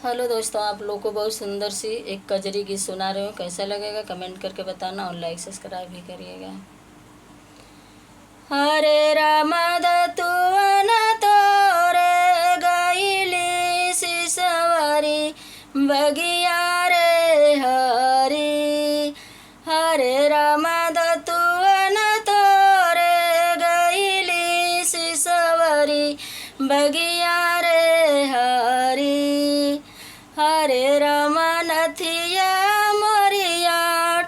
Hello दोस्तों, आप लोगों को बहुत सुंदर सी एक कजरी गीत सुना रहे हो। कैसा लगेगा कमेंट करके बताना और लाइक सब्सक्राइब भी करिएगा। हरे राम दतुअन तोरे गईली सिसवरी बगिया रे हरी। हरे राम दतुअन तोरे गईली सिसवरी बगिया रे हरी। हरे राम नथिया मोरिया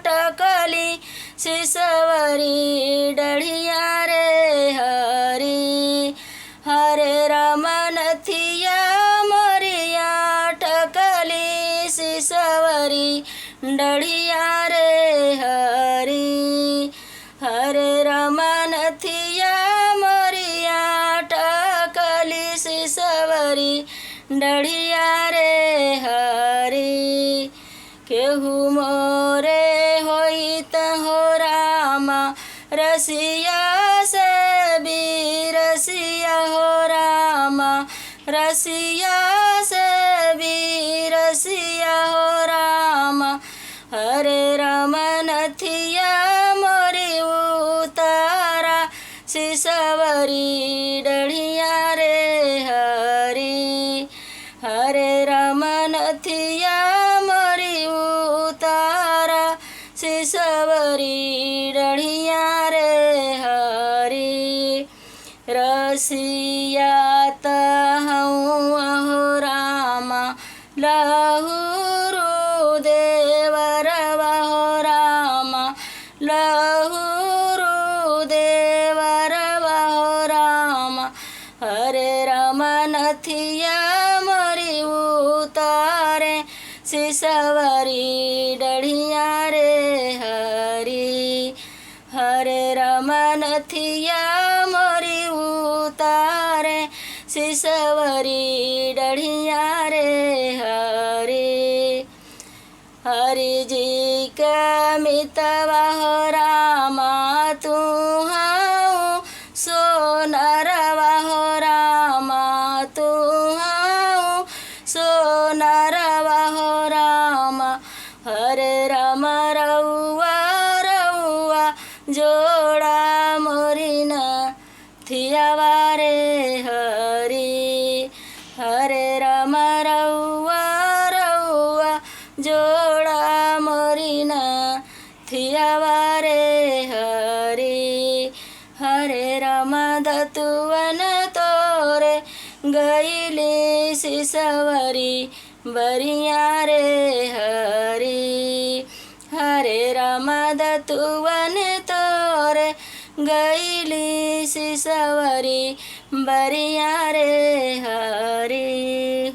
टकली सिसवरी डढ़िया रे हरी। हरे राम नथिया मोरिया टकली सिसवरी डढ़िया रे हरी। हरे राम नथिया मोरिया टकली सिसवरी डढ़िया रे हरी। केहू मोरे होई त हो रामा रसिया से भी रसिया हो रामा, रसिया से भी रसिया हो रामा। हरे राम नथिया मोरी उतारा सिसवरी डढ़िया रे हरी। हरे राम नथिया मोरी उतारा सिसवरी डढ़िया रे हरी। रसिया तहूँ हो रामा लहूरू देवरवा हो रामा, लहूरू देवरवा हो रामा। हरे राम नथिया मोरी उतारे सिसवरी डढ़िया रे हरी। हरे राम नथिया मोरी उतारे सिसवरी डढ़िया रे हरी। हरि जी का मितवा हो रामा तू हूँ सोनरवा हो रामा, तू हूँ सोनरवा हो रामा। हरे राम रउआ रउआ जोड़ा मोरी नथियावा रे हरी। हरे राम रउआ रउआ जोड़ा मोरी नथियावा रे हरी। हरे राम दतुअन तोरे गईली सिसवरी बरिया रे हरी। हरे राम दतुअन तोरे गईली सिसवरी बरिया रे हरी।